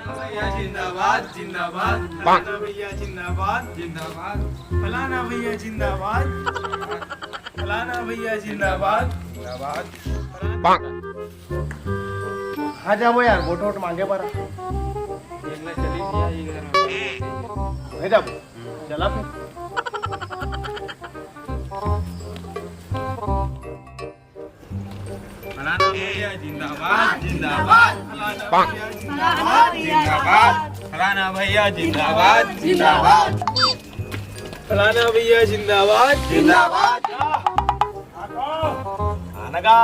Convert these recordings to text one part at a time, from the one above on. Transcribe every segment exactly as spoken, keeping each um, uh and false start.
भैया जिंदाबाद, जिंदाबाद। फलाना भैया जिंदाबाद, जिंदाबाद। फलाना भैया जिंदाबाद, फलाना भैया जिंदाबाद, जिंदाबाद। हाँ, जाबो यार, वोट वोट मांगे बर। एक ना चली भैया, ये घर में। हे जाबो, चला फिर। फलाना भैया जिंदाबाद, जिंदाबाद। फलाना भैया जिंदाबाद, जिंदाबाद। फलाना भैया जिंदाबाद, जिंदाबाद। फलाना भैया जिंदाबाद, जिंदाबाद। आनगा।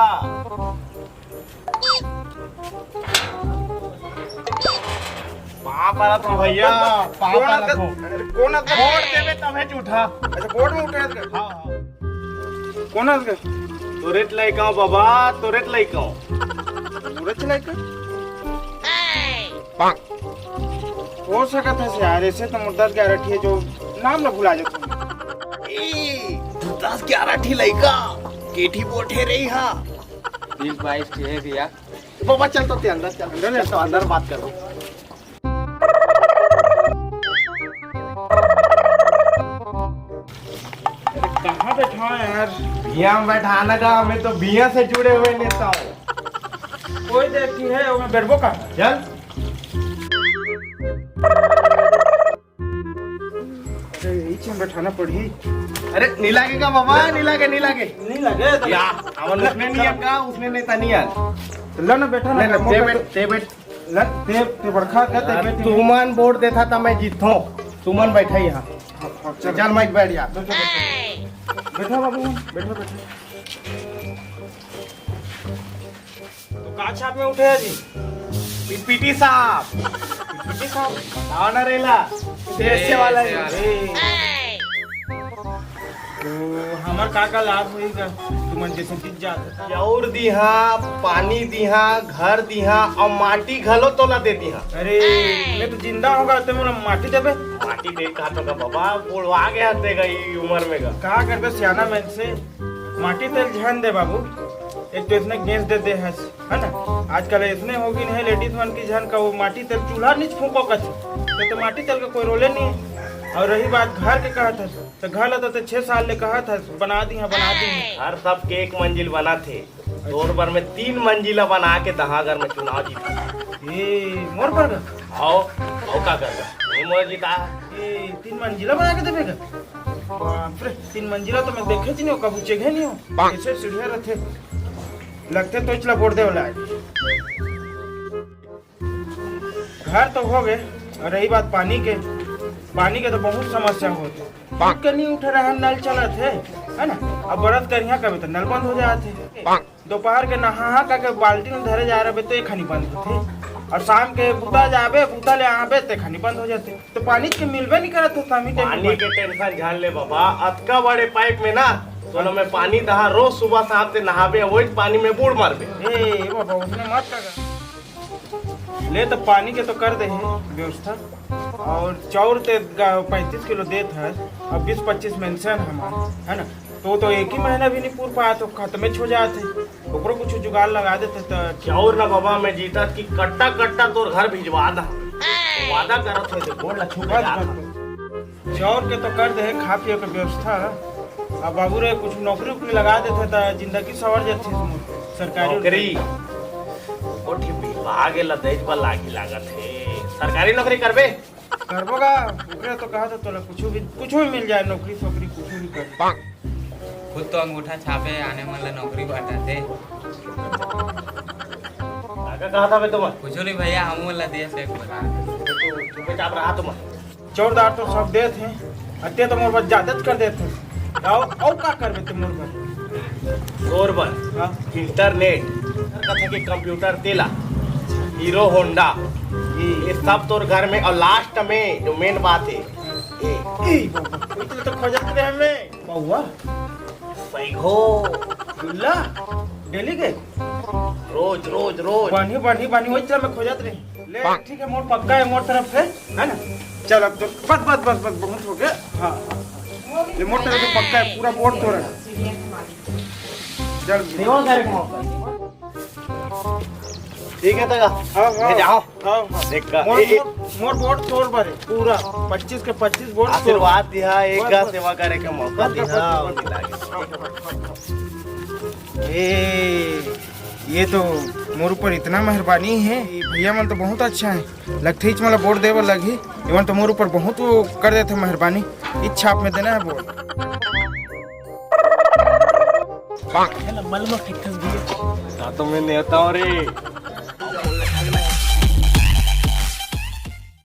पाँव परत हँव भैया, पाँव परत हँव। कोन अस वोट देबे तभे उठा। अच्छा, वोट में उठे हस का? हाँ, हाँ। कोन अस का? तोरेच लइका हँव बाबा, तोरेच लइका हँव। तोरेच लइका? हो सकत हे यार, अइसे तो मोर दस ग्यारह ठी हे जो नाम ला भुला जाथँव। ए, दस ग्यारह ठी लइका, के ठी वोट हे रे इहाँ? बीस बाईस ठी हे भैया। बाबा, चल तो ते अंदर चल, अंदर चल तो अंदर बात करो। अरे, कहाँ बैठा है यार? भैया, हम बैठाना का, हमें तो भैया से जुड़े हुए नेता हो। कोई देखी है, वो मैं बैठबो का? चल। अरे, यही चीज बैठाना पड़ी। अरे, नी लागे का बाबा, नी लागे, नी लागे। नी लागे तो या, हमन उसने नहीं आन का, उसने नेता नहीं आन। तो ला ना, बैठा ना, ले ना, मौका ते तो बैठ, ते बैठ। ला, ते, ते बड़का का, ते यार, बैठ। तुमन वोट देथा त मैं जीतथों। तुमन बैठा यहाँ। हाँ, हाँ, चल। चल, मैं बैठ जा। बैठा, बैठा। बैठा बाबू, बैठा, बैठा। तो का छाप में उठे हे जी? पीपीटी साहब। पीपीटी साहब? बताओ ना रेला। देश से वाला है। ए। तो हमर का का लाभ होही गा? तुमन जैसे जीत जात। चाउर दिहा, पानी दिहा, घर दिहा अउ माटी घलो तोला दे दिहा। अरे, मैं तो जिंदा हों गा, ते मोला माटी देबे? माटी दे कहा तो का बाबा, बुढ़वा गया तेगा ई उम्र में गा। का करबे सियाना मन से? माटी तेल झन दे बाबू, एक तो इतने गैस दे दे हस, है ना? आजकल इतने हो गई नहीं लेडीज मन की झन का वो माटी तेल चूल्हा नीच फूको कच, तो, तो माटी तेल का कोई रोले नहीं है। और रही बात घर के कहत हस, तो घर ला तो ते छह साल ले कहत हस, बना दी हाँ, बना दी हाँ। घर सबके एक मंजिल बना थे, तोर बर में तीन मंजिला बना के दहा अगर मैं चुनाव जीता। ए, मोर बर का? आओ, आओ का कर दे? ये मोर जीता। ए, तीन मंजिला बना के देबे का? बाप रे, तीन मंजिला तो मैं देखे च नहीं हो, कभू चेघे नहीं हो। कैसे सीढ़िया रहते? लगते तो इचला बोर्ड दे वाला है। घर तो हो गए, और रही बात पानी के, पानी के तो बहुत समस्या होते। कनी उठे रहा नल चलत है, है ना? अब बरत करिया कभी तो नल बंद हो जाते। दोपहर के नहा के बाल्टी में धरे जा रहे तो एक खानी बंद होते, और शाम के बुता जाबे, बुता ले आबे ते खानी बंद हो जाते। तो पानी के मिलबे नहीं करत हो, शामी टाइम पानी के टेंशन झन ले बाबा, अतका बड़े पाइप में ना, तोला मैं पानी दहा, रोज सुबह शाम ते नहाबे, वही पानी में बूड़ मारबे। ए बाबा, उसने मत कर। ले तो पानी के तो कर दे है व्यवस्था, और चाउर ते गा-, पैंतीस किलो देत है, अब बीस पच्चीस मेंशन हमार, है ना? तो, तो एक ही महीना भी नहीं पूर पात, तो खत्मे हो जात है, ओकरो कुछ जुगाड़ लगा देते तो। चाउर ना बाबा, मैं जीतत कि कट्टा कट्टा तोर घर भिजवा दा, वादा करत हो, गोड़ ला छू के बस, जात बस, हूँ। बस। चाउर के तो कर दे, खा पिए के व्यवस्था। अब बाबू रे, कुछ नौकरी उकरी लगा देते त जिंदगी सवर जाती है, सरकारी नौकरी? उनकरी। ओ ठी विभाग ला देख बर लागी लागत है। सरकारी नौकरी करबे? करबो गा, ओकरे तो कहा था तोला कुछ भी, कुछ भी मिल जाए, नौकरी सोकरी कुछ भी कर। खुद तो अंगूठा छापे आने मन ला नौकरी बांटत हे। काका कहा था बे तुम? कुछ नहीं भैया, हम मन ला दिए से एक बार। चुपचाप रहा तुम। जोरदार तो सब देत हे, अते तो मोर बर ज्यादा कर देत हे। अउ, अउ का करबे ते मोर बर? तोर बर हाँ। इंटरनेट, कथे के कंप्यूटर तेला, हीरो होंडा, ये सब तोर घर में। और लास्ट में जो मेन बात है, ए, ए, बाबा, इतना तो खोजत रहे हमें। बउआ। सही हो। गुल्ला। डेली के? रोज, रोज, रोज। बानी, बानी, बानी, वही चल मैं खोजत रही। ले, ठीक है, मोर पक्का है, मोर तरफ से, है ना? चल, अब तो बस, बस, बस, बस, बहुत हो गया। हाँ, हाँ, हाँ। ले, मोर तरफ से पक्का है, पूरा बोर्ड तोरा। चल। देवा करे को। ठीक है तगा। हाँ, हाँ। ले जाओ। हाँ, हाँ। देख का, मोर, ए, ए। मोर, मोर वोट तोर बारे पूरा पच्चीस के पच्चीस वोट तोर। आशीर्वाद दिहा, एक बस, गा बस। सेवा करे के मौका बस, बस, दिहा, बस, बस। हाँ, हाँ, हाँ, हाँ। ए, ये तो मोर ऊपर इतना मेहरबानी है। ये भैया मन तो बहुत अच्छा है, लगथे ही मोला वोट देवे लगही। इमन तो मोर ऊपर बहुत वो कर देथे मेहरबानी। इच्छा आप में देना है वोट। सातो में नेवता हूँ रे।